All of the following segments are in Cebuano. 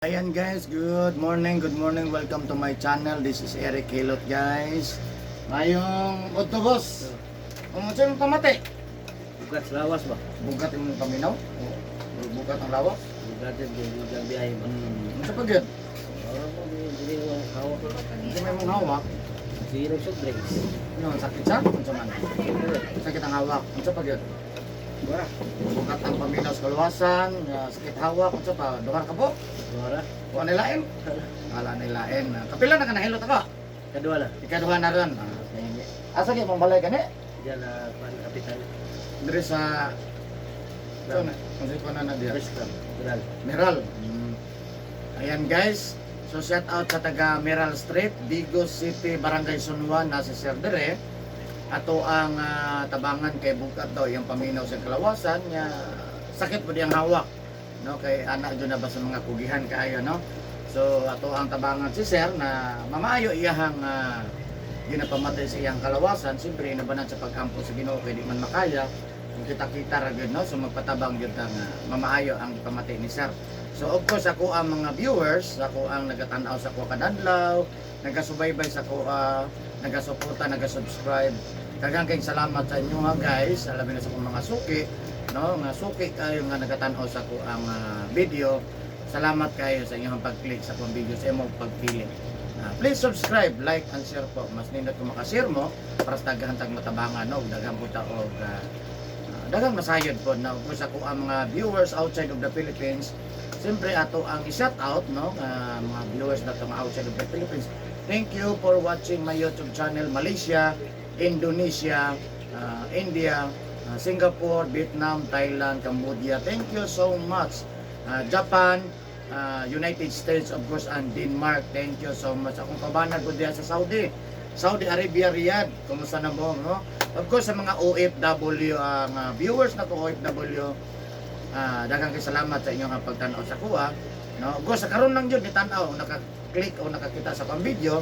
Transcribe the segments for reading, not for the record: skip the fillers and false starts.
Ayan guys, good morning, good morning. Welcome to my channel. This is Eric Hilot, guys. Ngayong autobus. Kung sino pamati? Bugat sa lawas ba? Bugat imong paminaw? O bugat ang lawas? Bugat din din biyahe ba? Unsa pa gyud? Oh, dili mo hawak. Unsa may mong hawak? Sige nag soft drinks. Ano, sakit siya? Unsa man? Sakit ang hawak. Unsa pa gyud? Wala. Bugat ang paminaw sa kaluwasan, nga sakit hawak, unsa pa? Duha ka po? Wala. Wa nilain? Wala nilain. Kapila na ka nahilot ako? Kadua na. Ikaduha na ron. Ah, sige. Asa kay mong balay gani? Diyan na pan kapitan. Diri sa So, na, kung ko na na diya. First club. Dural. Meral. Ayan guys. So shout out sa taga Meral Street, Digos City, Barangay Sunwan na si Sir Dere. Ato ang tabangan kay bukat daw yung paminaw sa kalawasan nga sakit po diyang hawak no, kay anak jud na ba sa mga kugihan kaayo, no. So ato ang tabangan si Sir na mamaayo iyahang ginapamatay sa iyang kalawasan, siyempre inabanan sa pagkampo sa Ginoo kay di man makaya kung kita-kita ra gyud, no. So magpatabang gyud ta nga mamaayo ang gipamatay ni Sir. So of course ako ang mga viewers, ako ang nagatan-aw sa ako kadadlaw, nagasubaybay sa ako, nagasuporta, nagasubscribe. Daghang kayong salamat sa inyo ha guys, labi na sa akong mga suki, no, nga suki kayo nga nagatan-aw sa ako ang video. Salamat kayo sa inyong pag-click sa akong video, sa imong pagpili. Please subscribe, like and share po. Mas nindot kung makashare mo para sa daghan tag matabangan, no, daghan po ta og daghang masayod po na of course ako ang mga viewers outside of the Philippines. Siyempre ato ang i-shout out, no, mga viewers na nga outside of the Philippines. Thank you for watching my YouTube channel, Malaysia, Indonesia, India, Singapore, Vietnam, Thailand, Cambodia. Thank you so much. Japan, United States of course and Denmark. Thank you so much. Akong kabanan ko diya sa Saudi. Saudi Arabia, Riyadh. Kumusta na mo, no? Of course sa mga OFW, ang viewers na ko OFW, daghang kay salamat sa inyong pagtan-aw sa kuha. No, of course sa karon lang jud ni tan-aw naka-click o nakakita sa akong video.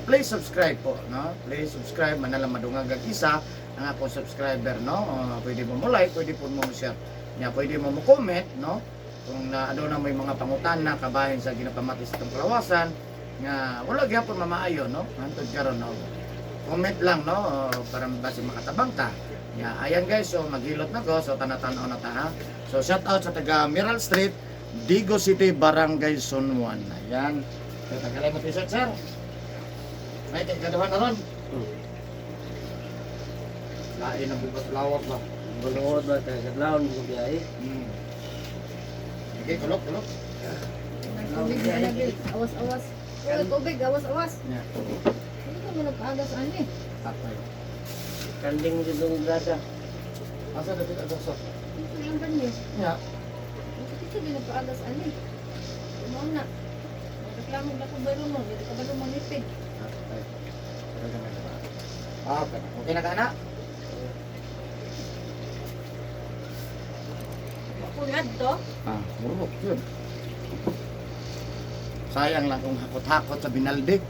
Please subscribe po, no? Please subscribe man lang madungag ang isa ang akong subscriber, no? Pwede mo mo like, pwede po mo share. Nya pwede mo mo comment, no? Kung na ano na may mga pangutana kabahin sa ginapamati sa itong kalawasan nga wala gyapon mamaayo, no? Hantod karon, no. Comment lang, no, para basi makatabang ta. Ya, ayan guys, so maghilot na ko, so tanatan-aw na ta ha. So shout out sa taga Miral Street, Digo City, Barangay Sunwan. Ayan. So tagalay mo t-shirt, sir. May kay kaduha na ron. Lain ang bukas lawak ba. Bulod ba kay kadlawon mo biyahe? Okay, kulok, kulok. Tubig na lagi. Awas-awas. Uy, tubig, awas-awas. Yeah. Hindi ka mo nagpaagas ani. Tatay. Kanding mo dito ng grasa. Asa dapit ang sa? Ito yung banyo. Yeah. Ito din nagpaagas ani. Mo na. Reklamo ba ko baro mo? Dito ka ba lumangipid? Tatay. Talaga na ba? Ah, okay. Okay na ka na? Ako nga to. Ah, murok yun. Sayang lang kung hakot-hakot sa binaldik.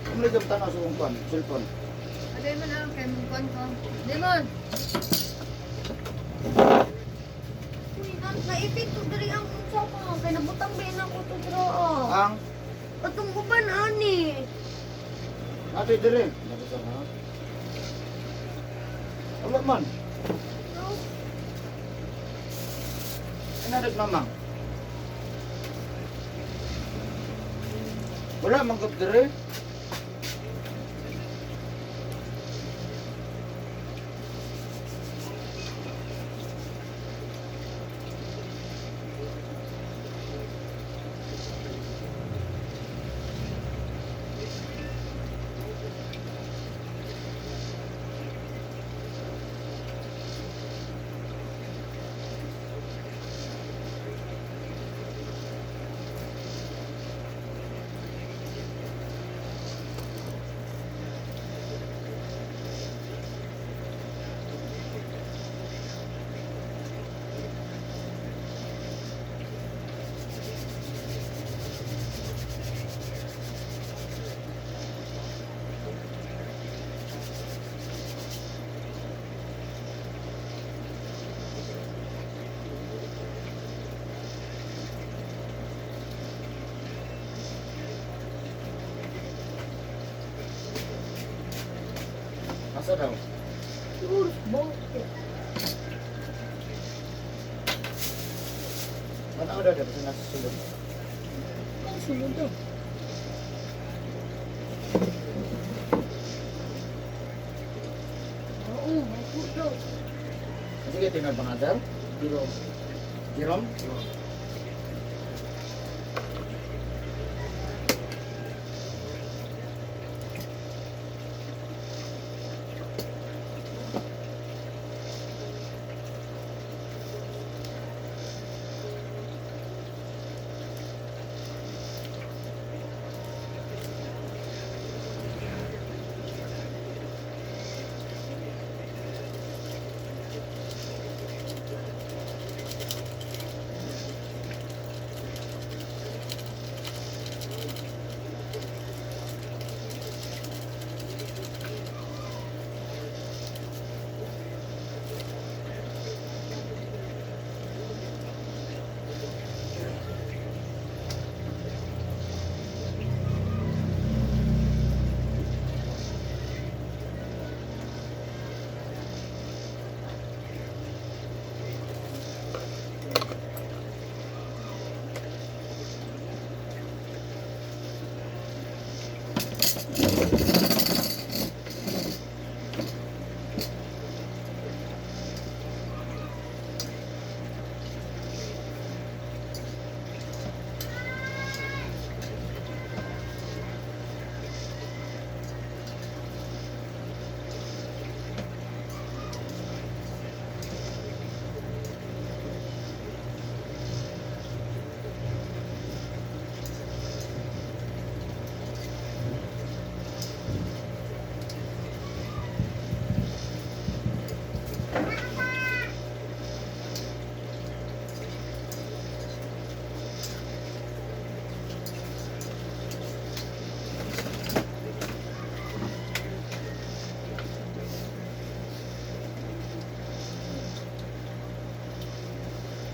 Kung nagam tanaw sa kong kwan, cellphone. Aday man ang kay mong kwan ko. Demon. Uy, naipit to diri ang unsa ko kay nabutang ba na ko to bro. Ang Atong uban ani. ate dire. Nabasa na. Wala man. No. Inadag mamang. Wala man gud dire. Asa daw? Siguro, bo. Manaw daw dito sa nasa sulod. Ang sulod daw. Oo, ako daw. Sige, tinod ba nga, sir? Jerome. Jerome?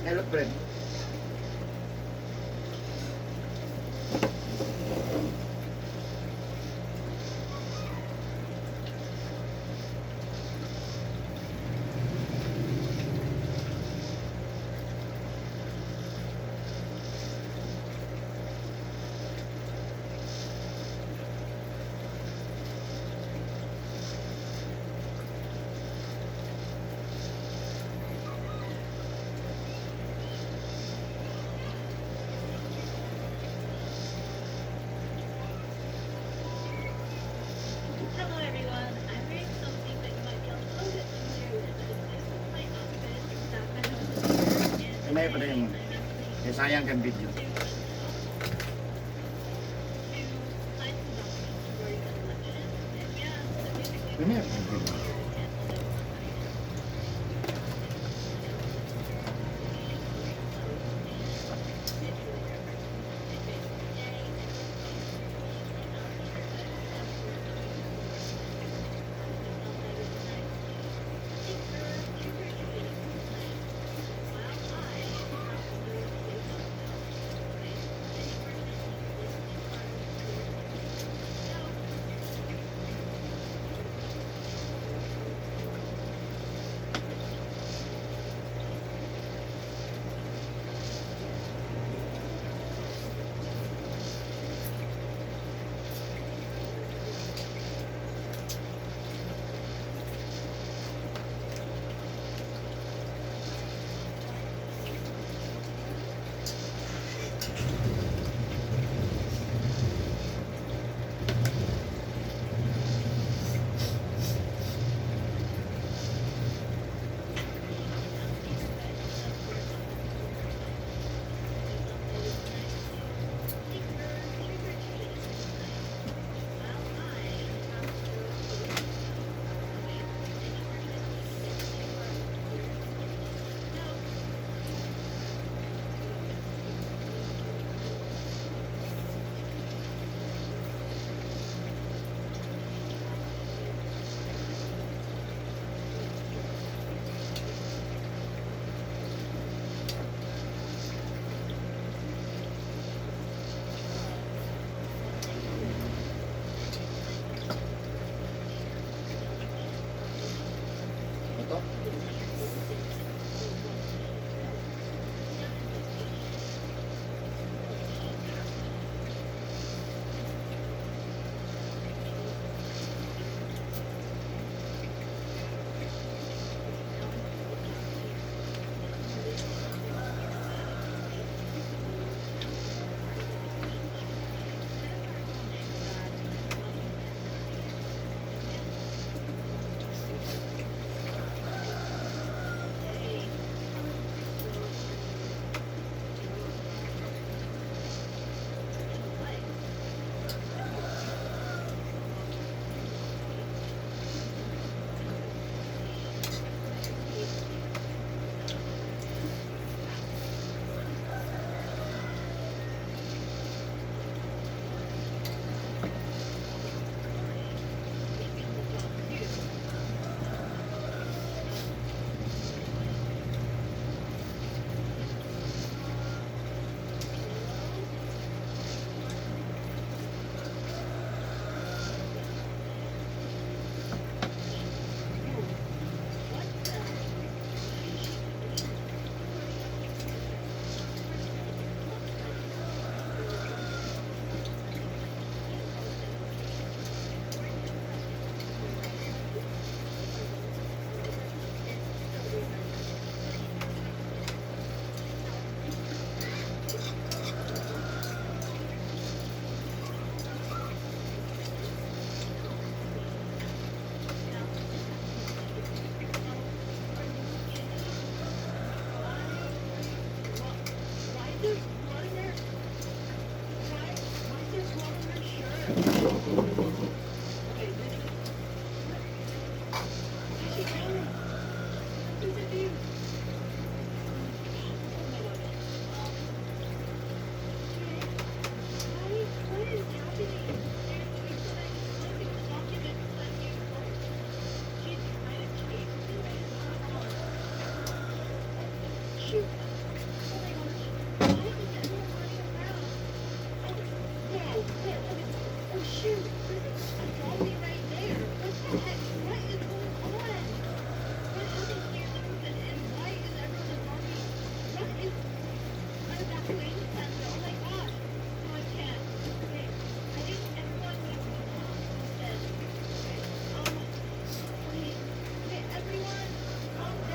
Hello, friend. Hello everyone, I'm wearing something that you might be a little bit familiar with, but this is my outfit that my husband and May pa rin mo. I'm actually Eh, sayang kang video. to sign some documents regarding an election. And yeah, so basically Yun eh.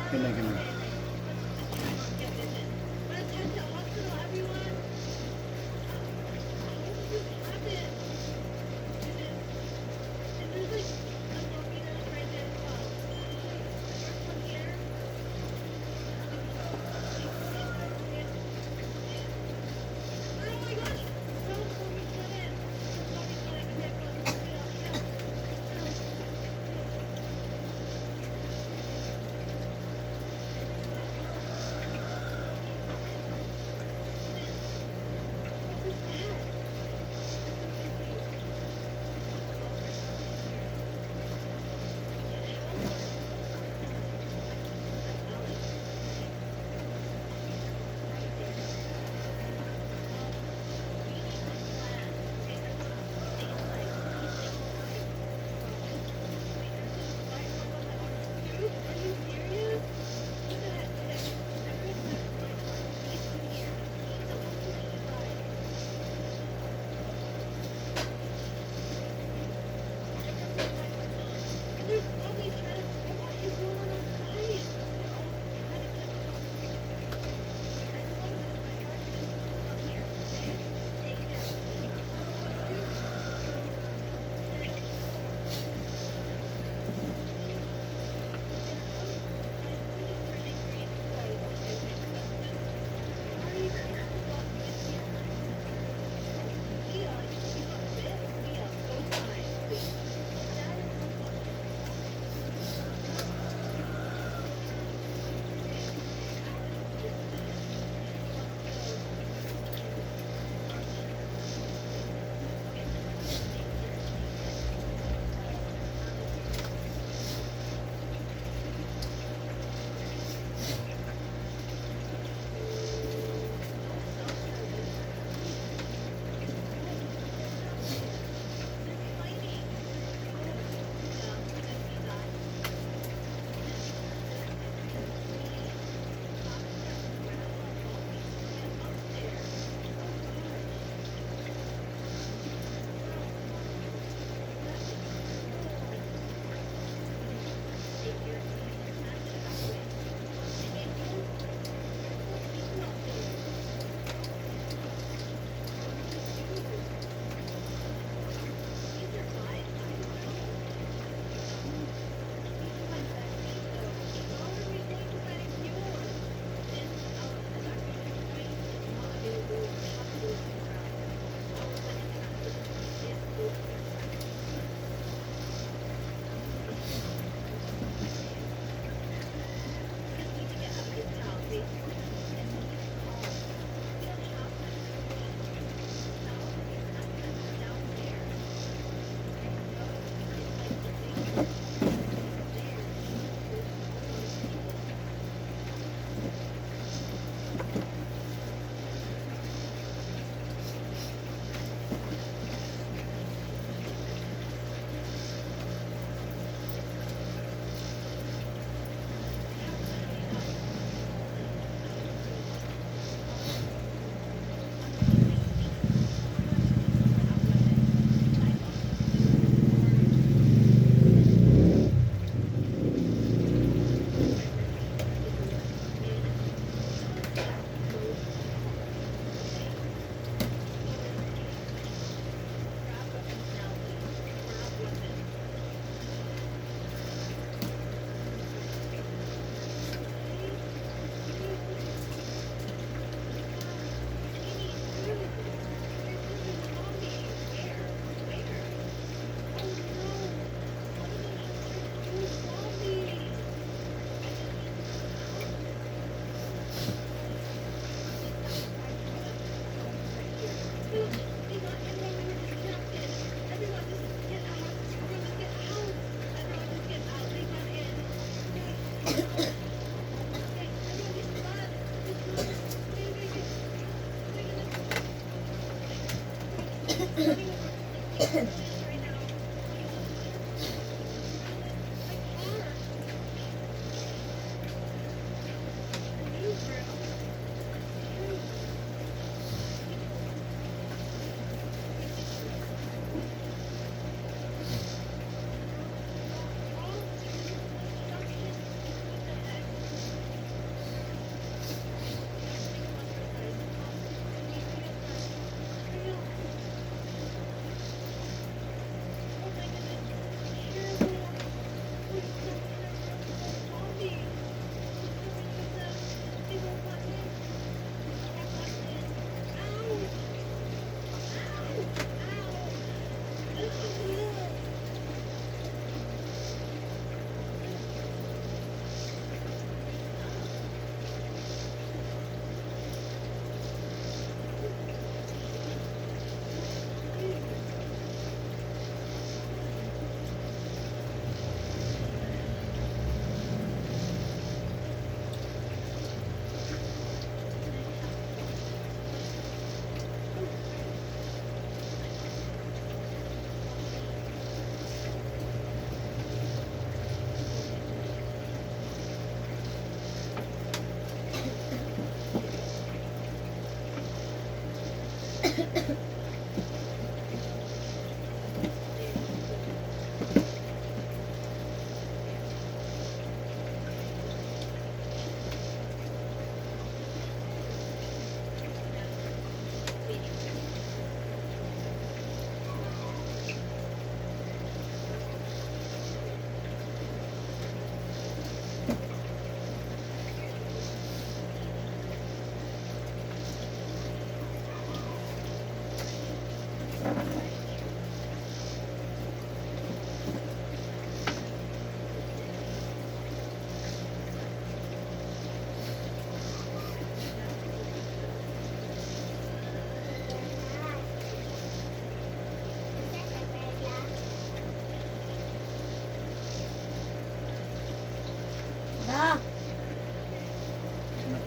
Pinay kami. Let's head to hospital, everyone. How did this happen? And there's like a volcano right there as well. The first one here. Oh my gosh! 747. 747. Okay, go. Get out, get out.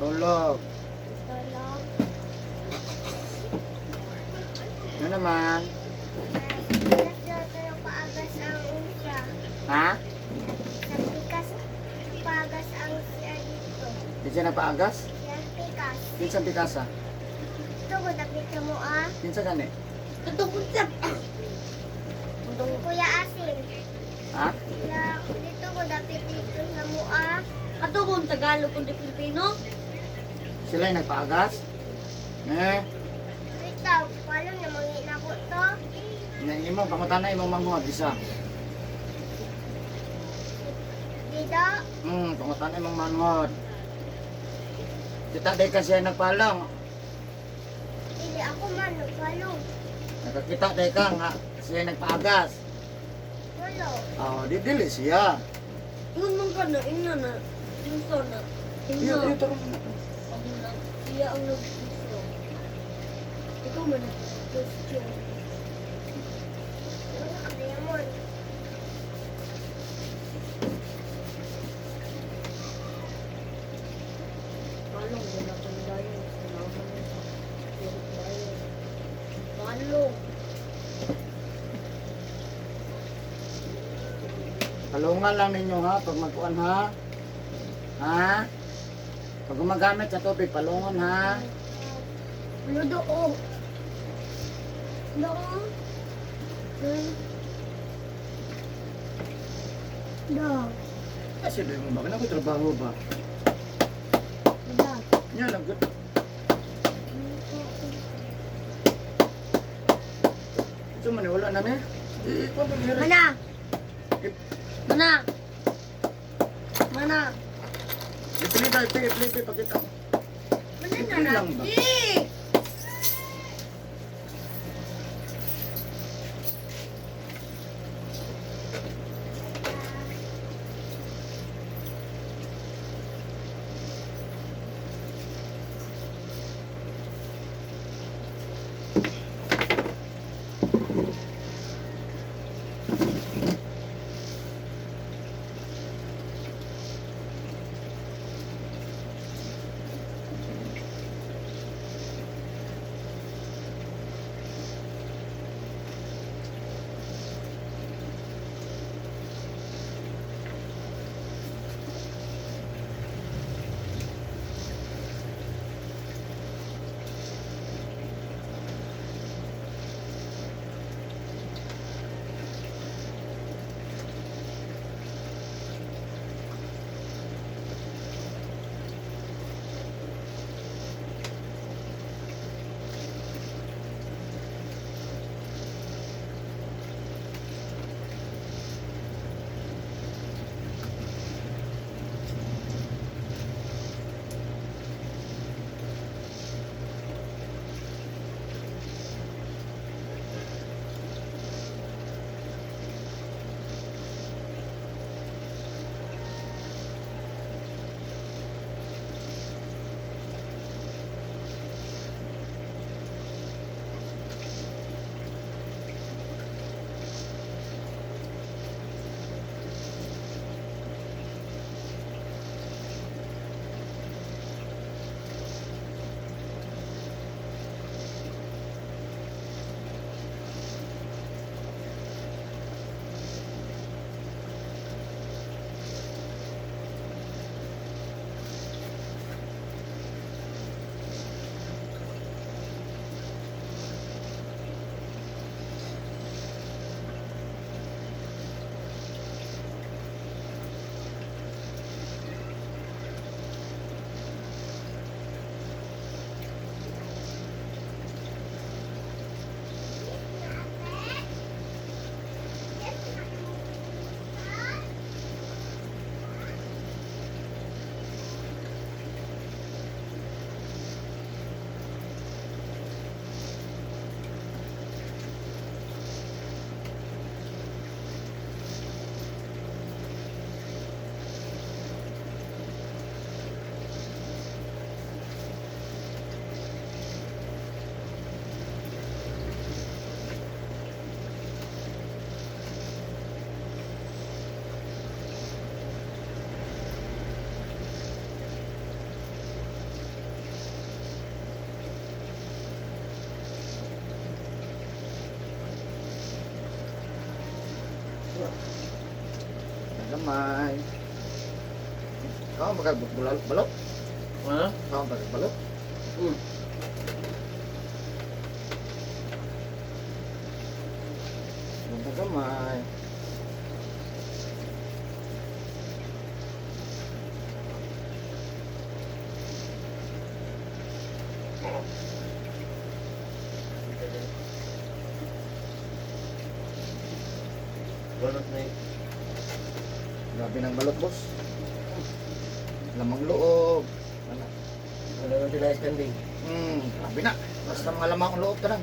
Tulog. Tulog. Ano naman? Sa pikas daw paagas ang siya. Ha? Sa pikas paagas ang siya dito. Di siya nagpaagas? Siya pikas. Kinsa pikasa? Ito ko dapit ka mo ah. Kinsa gani? Tutungkol siya. Kuya Asin. Ha? Na, dito ko dapit dito sa mua. Ato kung Tagalog kung di Pilipino. Sila yung nagpaagas? Eh, Ito, paano na mangina ko to? nga imo pangutana imong manghod isa. Dito, Pangutana imong manghod. Kita day kasi siya nagpalong. hindi ako man, nagpalong. Nakakita day ka nga siya nagpaagas. Walo. Oh, di dili siya. Ingon man ka na, ina na. Inso na. Iyo, Ina. iyo tarong. Ang Siya ang nag-inso. Ikaw man ang question. Wala ka diamond. Palong, wala kang dayon. Sinama na sa dayon. Palong. Palungan lang ninyo ha pag magkuan ha. Ha? Pag gumagamit sa tubig, palungon ha. Ano do? Do? Do. Kasi doon mo ba? Kailangan ko trabaho ba? Do. Yan lang good. So man wala na ni. Eh, kuan pa ni. Mana! Mana! Mana! Ipili ta, ipili, ipili, ipili, pakita. Mana Ipili na lang ba? Eh! Gamay. Kaon ba kag balok? Ha? Kaon ba kag balok? Ganda gamay. Balot na yun. Grabe ng balot, boss. Lamang loob. Ano? Wala na sila kanding. Grabe na. Basta mga lamang ang loob tanan.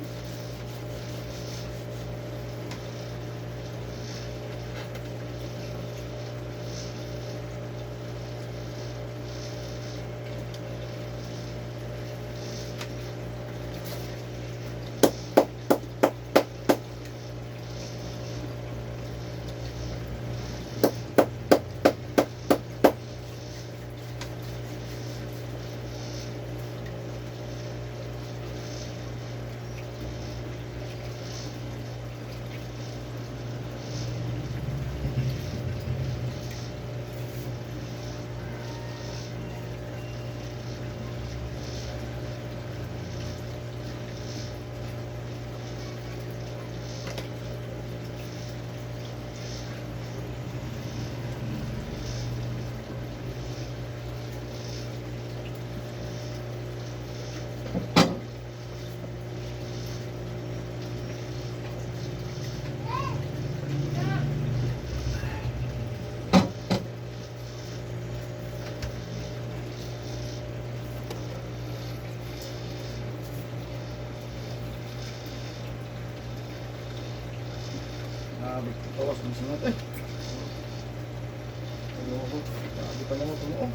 Grabe, tawas ng singot eh. Ayoko. Grabe pa naman ito.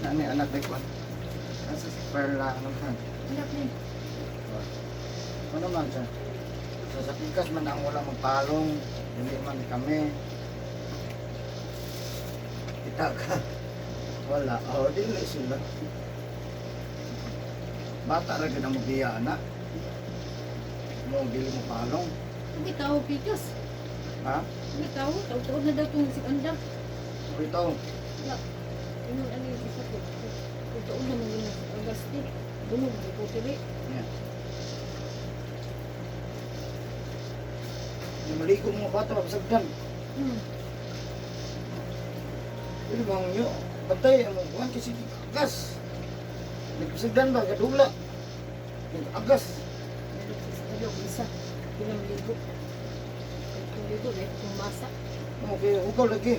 Ano yung anak ni Kwan? Nasa si Perla, ano man? Anak ni. Ano man siya? So, sa pikas man ang wala magpalong, hindi man kami. Kita ka. Wala. Oh, dili sila. Bata ra gyud ang mogiya ana. Mo dili mo palong. Hindi tao pikas. Ha? Hindi tao, tao-tao na daw itong si Andam. Ito. Wala. Ingon ano yung isa ko. Totoo na mga yung Agasti. Dunog, di ko tili. Yeah. Yung maligo mga bata, mapasagdan. Pero mga nyo, bantay ang mga buwan kasi agas. Nagpasagdan ba, kadula. Agas. Ayaw, isa. Pinamligo. Pinamligo, eh. Tumasa. Okay, ugaw lagi.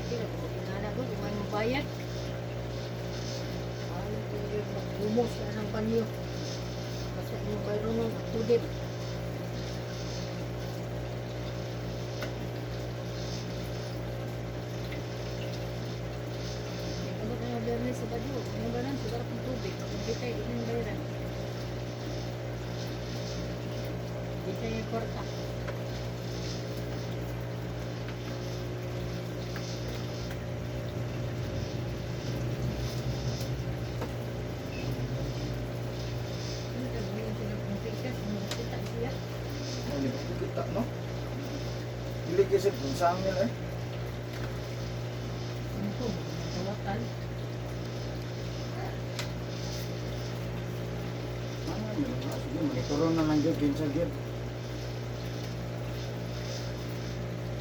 Hindi na ko inana ko, di man mo bayad. Ano ko yun, magumos na ng banyo. Basta mo bayro nun, tudip. Ano ka na biyernes sa banyo? Ano ba nan? Siguro kong tubig. Hindi tayo, hindi mo bayaran. Hindi tayo kwarta. Ano ka, ganyan sila kung pikas, makita siya. Ano ba kita, no? Dili kasi kung sa amin eh. Ano ko, tawatan. Ano, meron na. Sige, monitoron na lang dyan, kinsa dyan.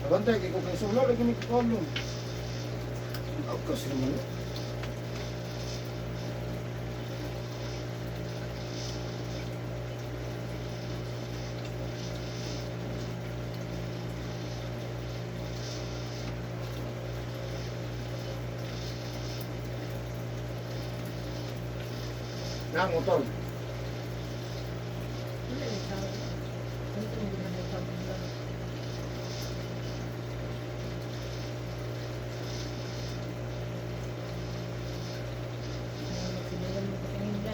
Abantay, kay kung sulo, lagi ni kukulong. Agas naman. Eh. Na, motor. Wala yung tao. Ano itong ginagawa ko? Sigalan mo pa kanina.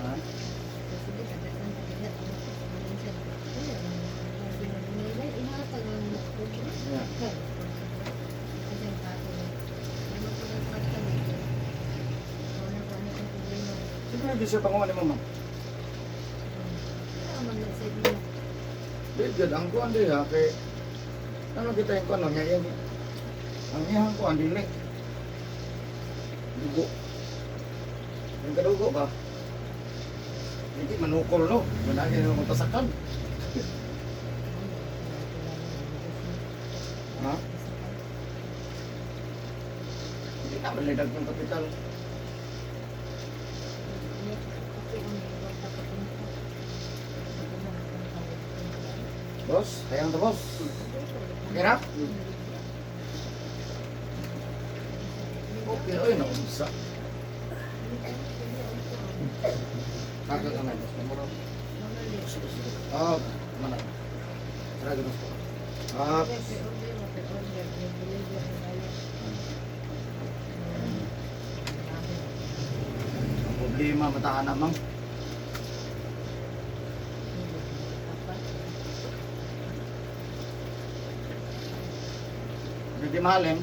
Ha? Yeah. Siyempre, hindi siya panguha ni mama. Di, jud ang kuan di ha, kay ano kita yung kuan, no, niya yung ang iyang kuan, dili. Dugo. Yung kadugo ba? Hindi manukol, no? Managi na magpasakan. Ha? Hindi na malidag ng kapital. Boss, kayang to, boss. Okay na? Okay, oy, naunsa. Kaka ka na, boss. Namuro. Ah, mana. Tara, boss. Ah, ang problema, mataan namang. Hindi mahalin.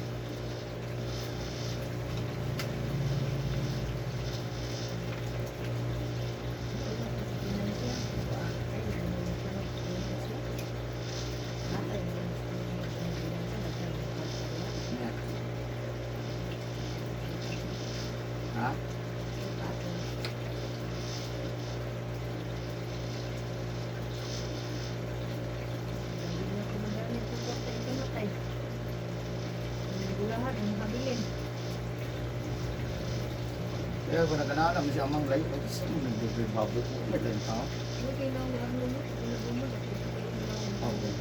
Yeah. Ha? Kaya kung nagkanaan siya amang layo, ay sa mga nagbibabo ko, may layo tao. Okay lang, ano mo, ano mo, Okay.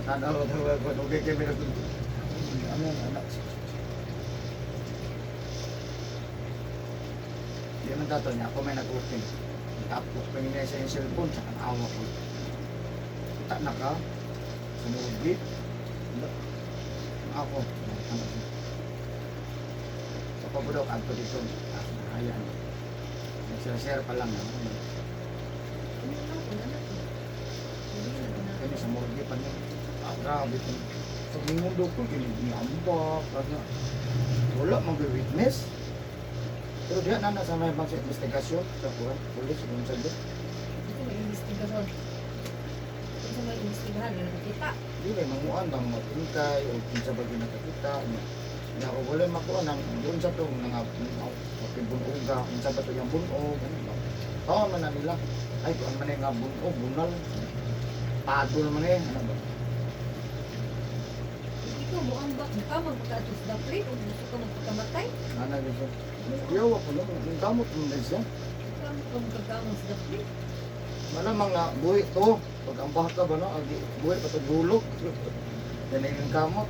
Sana ako daw ako, okay kayo pinag- Ano yan, anak? Hindi man dato niya, ako may nag-open. Tapos pangin niya sa iyong cellphone, tsaka naawa ko. Kita na ka, sumugi. Ako, ano siya. Sa pabudok, adto dito, ah, ayan. Nag-share pa lang. Ano, kini sa morgue pa niya. Ah, grabe ko. Sa mundo ko, kini niambak, ano. Wala mang witness. Pero diyan na sa may mga investigasyon, sa kuwan, pulis, kung sa doon. Ito may investigasyon. Ito sa may investigahan, wala nakakita. Di may manguan bang matingkay o kung sa bagay nakakita. Ano. Nga o wala makuha nang doon sa to, nga okay, bunog, kung sa ba to yung bunog, ano ba. Taon man na nila. Ay, kuan man na nga bunog, bunal. Padol man eh, ano ba. Ikaw mo ang bak ka magpaka-atos da pre o gusto ka magpakamatay. Ano gusto? Yaw ako lang, ang kamot mo din siya. Ikaw mo magkakamot sa pre. Malamang nga, buhi to. Pag ang baka ba no, agi, buhi pa to gulog. Yan ang yung kamot.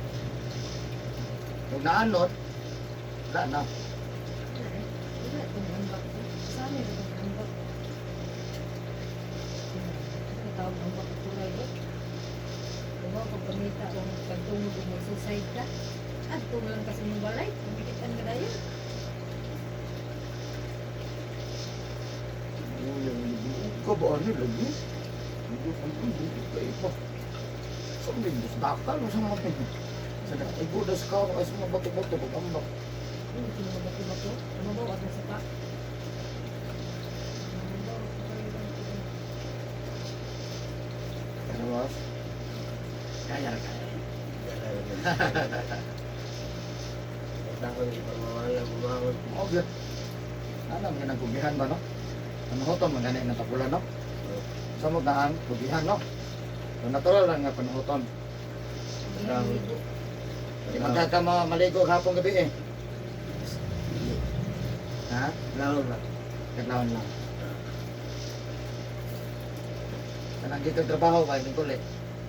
Kung naanot, wala na. Wala itong ambak. Sa amin itong ambak. Ano tawag ambak ito rin? Kung ako pagpamita o pagtungod o mag-suicide ka, at kung lang kasi mong balay, kumikitan ka dayon. Uy, ang buog ka ba ano lagi? Hindi ko ang buog ka iba. Sa mga dakal o sa mga pin. Sa igudas ka ay sa mga bato-bato pag ambak. Ano ito mga bato-bato? Ano ba? At nasa pa? Ano ba? Ano ba? Kaya kaya. Takot hindi pa mawala, bumangon. Oh, good. Ano ang ginagkugihan ba no? Ano ho to magani na tapulan no? Sa mo daan, kugihan no? So, natural lang nga panuhuton. Grabe. Di man ka maligo hapon gabi eh. Ha? Laon lang. Kaglawan lang. Kanang dito trabaho ba, hindi kulit.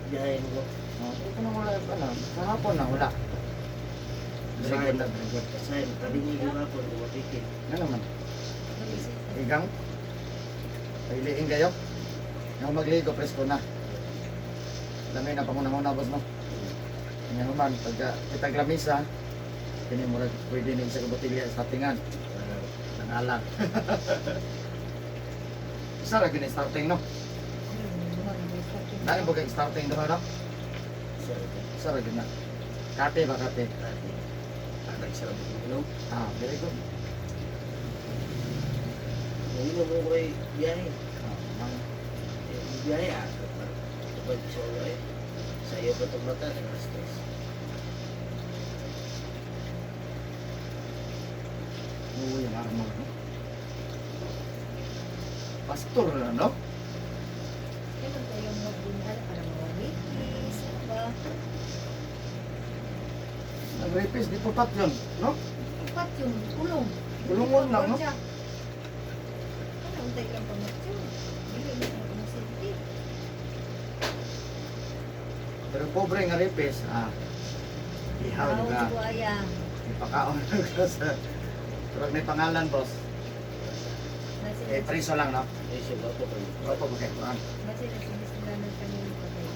Biyahe ko. Oh, ito na wala ano, sa hapon na wala. Very good, very good. Kasi talingi ko nga po, lumapikit. Ano naman? Igang? Pahiliin kayo? Nga magligo, presko na. Lamay na panguna-una, boss, no? Nga naman, pagka kitag lamisa, kini murag pwede na isa ka botelya sa startingan. Ng alak. Isa ra gini starting, no? Dahil ba kay starting doon, no? Isa ra gina. Kate ba, kate? Anak sa inom. Ah, very good. Inom mo ko biyahe. Ah, mang- Biyahe ah. Kapag solo eh. Sa iyo pa itong mata, stress. Uy, ang armor, no? Pastor na, no? Kailan tayo magbunala para mawamikis? Ano ba? Nag-rapist, di po pat yun, no? Upat yung ulong. Ulungon lang, no? Ano, untay lang pamatyo. Dili na ang inosente. Pero pobre nga rapist, ah, ihaw, di ba? Tao, buhaya. Ipakaon ka sa... Pero may pangalan, boss. Base Eh, preso lang, no? Eh, siya ba po? Opo, magkaibuan. Base na sinisganan kami ng patay.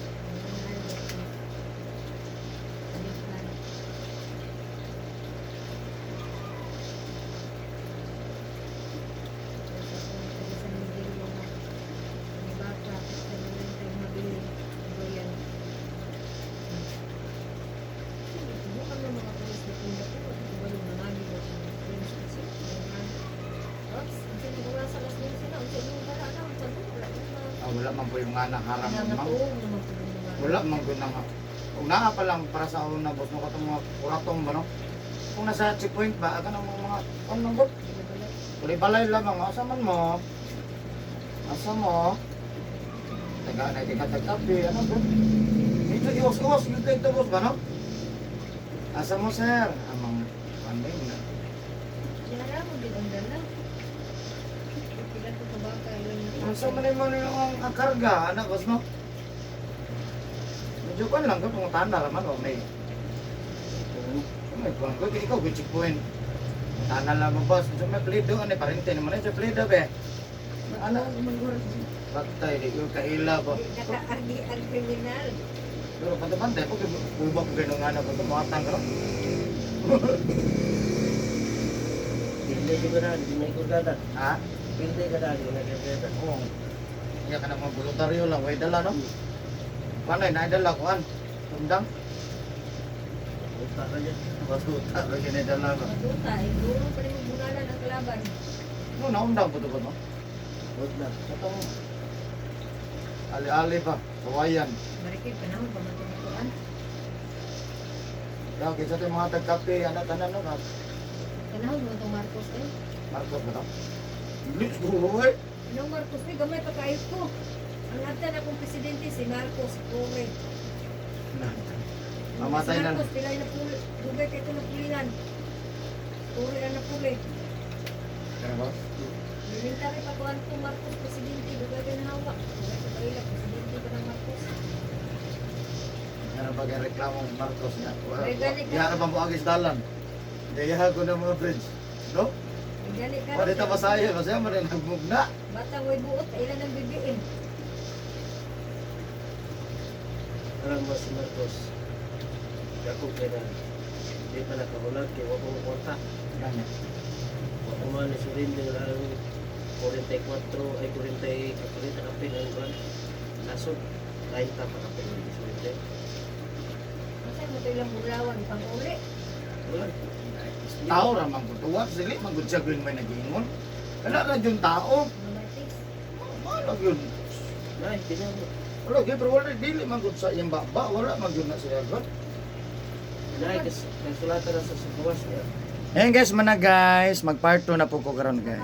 Ah, wala man po yung nga harang ma'am. Wala man po nga. Kung naa pa lang para sa una, boss, no, katong mga kuratong ba, no? Kung nasa checkpoint ba, aga ng mga, ano nang bot? Kulay-balay lamang, asa man mo? Asa mo? Taga na ikaw ano ba? Medyo iwas-iwas, yung kayo boss ba, no? Asa mo, sir? Amang, ano yun, din ang dala. Pila ko ka baka ilang Unsa man mo ang karga anak boss no? Medyo kuan lang ko pangutana ra man o may may kuan ko kay ikaw gyud checkpoint. Pangutana lang mo boss, unsa may plido ani parente naman sa plido be. Ana man guro. Patay di ko kaila ba. Di nakaagi ang kriminal. Pero pantay-pantay po kay bubak ko ganun nga na ko muatang ka. Pilde di ba na, di may kurgada. Ha? Pilde ka na, di may kurgada. Oo. Iya ka na mga voluntaryo lang, way dala no? Kuan ay naidala kuan. Tundang. Uta ka dyan. Batuta ra ginidala ba. Matuta, ay duro pa rin bunalan ang kalaban. No, naundang po to ba no? Huwag na. Katong ali-ali pa, kawayan. Marikit panahon pa man tinutuan. Kaya kaysa tayo mga tagkape, anak tanan no, ka. Panahon mo itong Marcos eh. Marcos ba to? Dili siguro eh. Anong Marcos eh, gamay pa kayo ko. Ang abdan akong presidente si Marcos Torre. Mamatay Si na. Marcos, pilay na puli. Dugay kayo ito na pulihan. Torre na napuli. Kaya ba? Military pa kuan ko Marcos presidente, dugay kayo na hawak. Dugay ka kaila, presidente pa ng Marcos. Meron ba kay reklamo si Marcos niya? Ay, gani ka. Diya ka ba mo agis dalan? Diya ko na mga bridge. No? Ay, Gali ka. Wala ta masaya, masaya man rin nagmugna. Bata way buot, kailan ang bibiin. Parang ba si Marcos? Dako kay na. Di pa nakahulag kay wa ko kwarta. Gani. Wa ko man surrender ang 44 ay 40 40 kapil ang kuan. Nasod 30 pa kapil ang surrender. Masay mo ito ilang bulawan pang uli. Wala. Tao ra man gud tuwa, dili man gud siya gyud may nagiingon. Wala ra jud tao. Mga Martis. Wala gyud. Nay, tinan mo. Wala gyud pero wala dili man gud sa iyang baba, wala man gyud na siya gud. Nay, kas kasulatan na sa subuwas niya. Ayan guys, mana guys, mag part 2 na po ko karon guys.